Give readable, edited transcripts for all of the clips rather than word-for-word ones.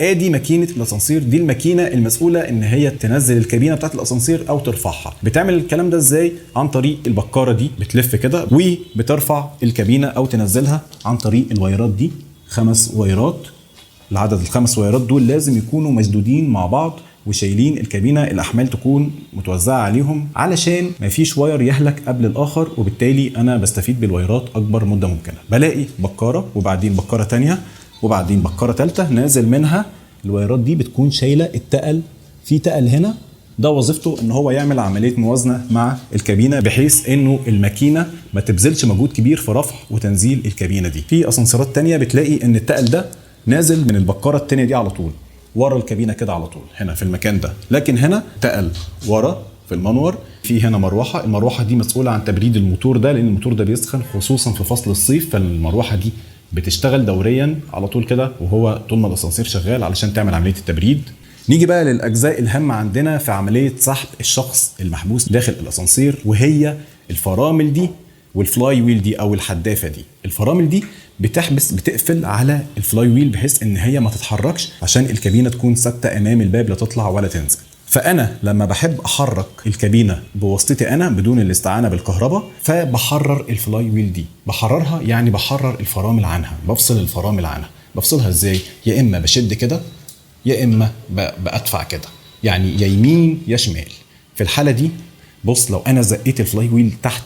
ادي ماكينة الاسانسير، دي الماكينة المسؤولة ان هي تنزل الكابينه بتاعت الاسانسير او ترفعها. بتعمل الكلام ده ازاي؟ عن طريق البكارة دي، بتلف كده وبترفع الكابينه او تنزلها عن طريق الوايرات دي، 5 وايرات. العدد ال5 وايرات دول لازم يكونوا مشدودين مع بعض وشايلين الكابينه، الاحمال تكون متوزعة عليهم علشان ما فيش wire يهلك قبل الاخر، وبالتالي انا بستفيد بالوايرات اكبر مده ممكنة. بلاقي بكاره وبعدين بكاره تانية وبعدين بكاره تالتة نازل منها الوايرات دي، بتكون شايله التقل. في تقل هنا ده وظيفته ان هو يعمل عملية موازنه مع الكابينه، بحيث انه الماكينة ما تبذلش مجهود كبير في رفع وتنزيل الكابينه دي. في اسانسيرات تانية بتلاقي ان التقل ده نازل من البكارة التانية دي على طول ورا الكابينه كده على طول هنا في المكان ده، لكن هنا تقل ورا في المنور. في هنا مروحة، المروحة دي مسؤولة عن تبريد الموتور ده، لان الموتور ده بيسخن خصوصا في فصل الصيف، فالمروحه دي بتشتغل دوريا على طول كده وهو طول ما الاسانسير شغال علشان تعمل عملية التبريد. نيجي بقى للاجزاء الهامة عندنا في عملية سحب الشخص المحبوس داخل الاسانسير، وهي الفرامل دي وال flywheel دي او الحدافه دي. الفرامل دي بتقفل على ال flywheel بحيث ان هي ما تتحركش عشان الكابينه تكون ثابتة امام الباب، لا تطلع ولا تنزل. فانا لما بحب احرك الكابينه بواسطتي انا بدون الاستعانة بالكهرباء، فبحرر ال flywheel دي. بحررها يعني بحرر الفرامل عنها، بفصل الفرامل عنها. بفصلها ازاي؟ يا اما بشد كده يا اما بادفع كده، يعني يا يمين يا شمال. في الحالة دي بص، لو انا زقيت ال flywheel تحت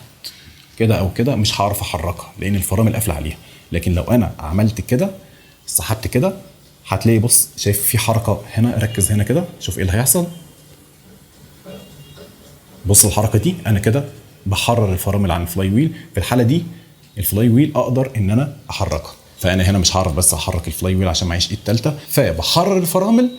كده او كده مش هعرف احركها لان الفرامل قافله عليها، لكن لو انا عملت كده سحبت كده هتلاقي بص شايف في حركة هنا، ركز هنا كده شوف ايه اللي هيحصل. بص الحركة دي انا كده بحرر الفرامل عن ال flywheel. في الحالة دي ال flywheel اقدر ان انا احركها، فانا هنا مش هعرف بس احرك ال flywheel عشان معيش ايد تالتة، فبحرر الفرامل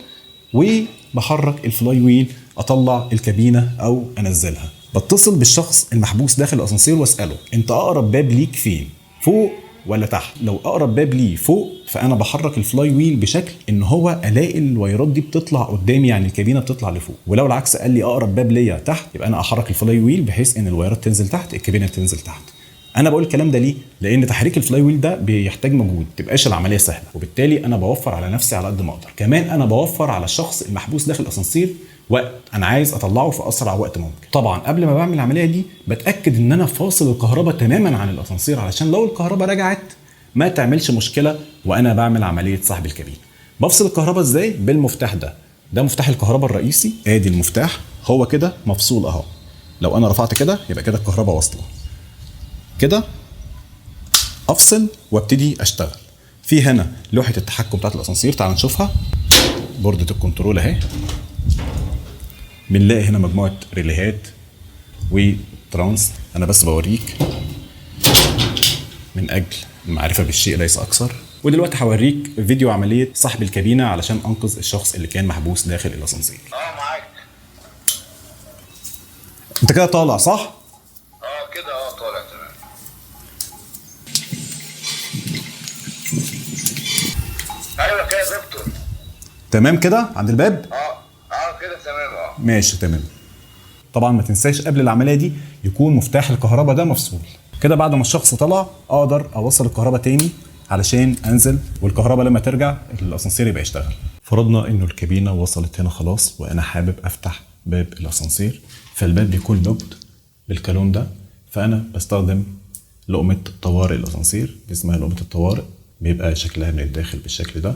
وبحرك ال flywheel اطلع الكابينه او انزلها. بتصل بالشخص المحبوس داخل الاسانسير واساله انت اقرب باب ليك فين، فوق ولا تحت؟ لو اقرب باب ليه فوق فانا بحرك ال flywheel بشكل ان هو الاقي الوايرات دي بتطلع قدامي، يعني الكابينه بتطلع لفوق. ولو العكس قال لي اقرب باب ليا تحت، يبقى انا احرك ال flywheel بحيث ان الوايرات تنزل تحت، الكابينه تنزل تحت. انا بقول الكلام ده ليه؟ لان تحريك ال flywheel ده بيحتاج مجهود، تبقاش العملية سهلة، وبالتالي انا بوفر على نفسي على قد ما اقدر. كمان انا بوفر على الشخص المحبوس داخل الاسانسير وقت، انا عايز اطلعه في اسرع وقت ممكن. طبعا قبل ما بعمل العملية دي بتاكد ان انا فاصل الكهرباء تماما عن الاسانسير، علشان لو الكهرباء رجعت ما تعملش مشكلة وانا بعمل عملية سحب الكابينه. بفصل الكهرباء ازاي؟ بالمفتاح ده، ده مفتاح الكهرباء الرئيسي، ادي المفتاح هو كده مفصول اهو. لو انا رفعت كده يبقى كده الكهرباء واصله كده، افصل وابتدي اشتغل. في هنا لوحة التحكم بتاعت الاسانسير، تعال نشوفها، بوردة ال control اهي. بنلاقي هنا مجموعة ريليهات وترانس. انا بس بوريك من اجل المعرفة بالشيء ليس اكثر. ودلوقتي هوريك فيديو عملية سحب الكابينه علشان انقذ الشخص اللي كان محبوس داخل الاسانسير. معاك. انت كده طالع صح؟ كده طالع تمام. ايوه كده يا دكتور. تمام كده عند الباب؟ كده تمام. ماشي تمام. طبعا ما تنساش قبل العملية دي يكون مفتاح الكهرباء ده مفصول. كده بعد ما الشخص طلع اقدر اوصل الكهرباء تاني علشان انزل، والكهرباء لما ترجع الاسانسير يبقى يشتغل. فرضنا انه الكابينه وصلت هنا خلاص، وانا حابب افتح باب الاسانسير، فالباب بيكون locked بالكالون ده، فانا بستخدم لقمة طوارئ الاسانسير، دي اسمها لقمة الطوارئ، بيبقى شكلها من الداخل بالشكل ده.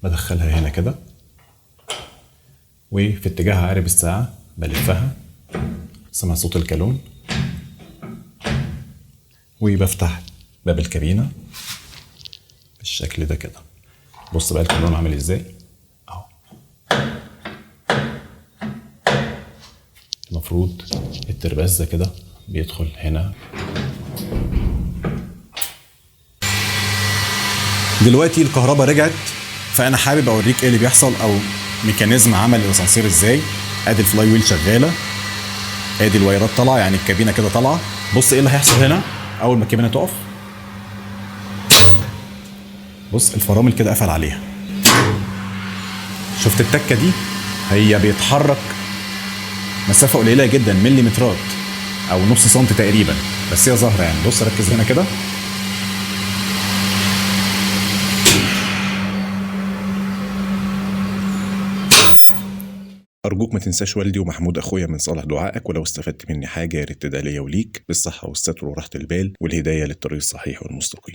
بدخلها هنا كده، وفي اتجاه عقارب الساعة بلفها، سمع صوت الكالون، وبفتح باب الكابينة بالشكل ده كده. بص بقى الكالون عامل ازاي اهو. المفروض الترباس ده كده بيدخل هنا. دلوقتي الكهرباء رجعت، فانا حابب اوريك ايه اللي بيحصل او mechanism عمل الاسانسير ازاي. ادي ال flywheel شغالة، ادي الوايرات طالعه، يعني الكابينه كده طالعه. بص ايه اللي هيحصل هنا اول ما الكابينه تقف. بص الفرامل كده قفل عليها، شفت التكه دي؟ هي بيتحرك مسافة قليله جدا، مليمترات او نص سنتي تقريبا، بس هي ظاهره يعني. بص ركز هنا كده، ارجوك ما تنساش والدي ومحمود اخويا من صالح دعائك، ولو استفدت مني حاجة يا ريت تدعي ليا وليك بالصحة والستر وراحة البال والهداية للطريق الصحيح والمستقيم.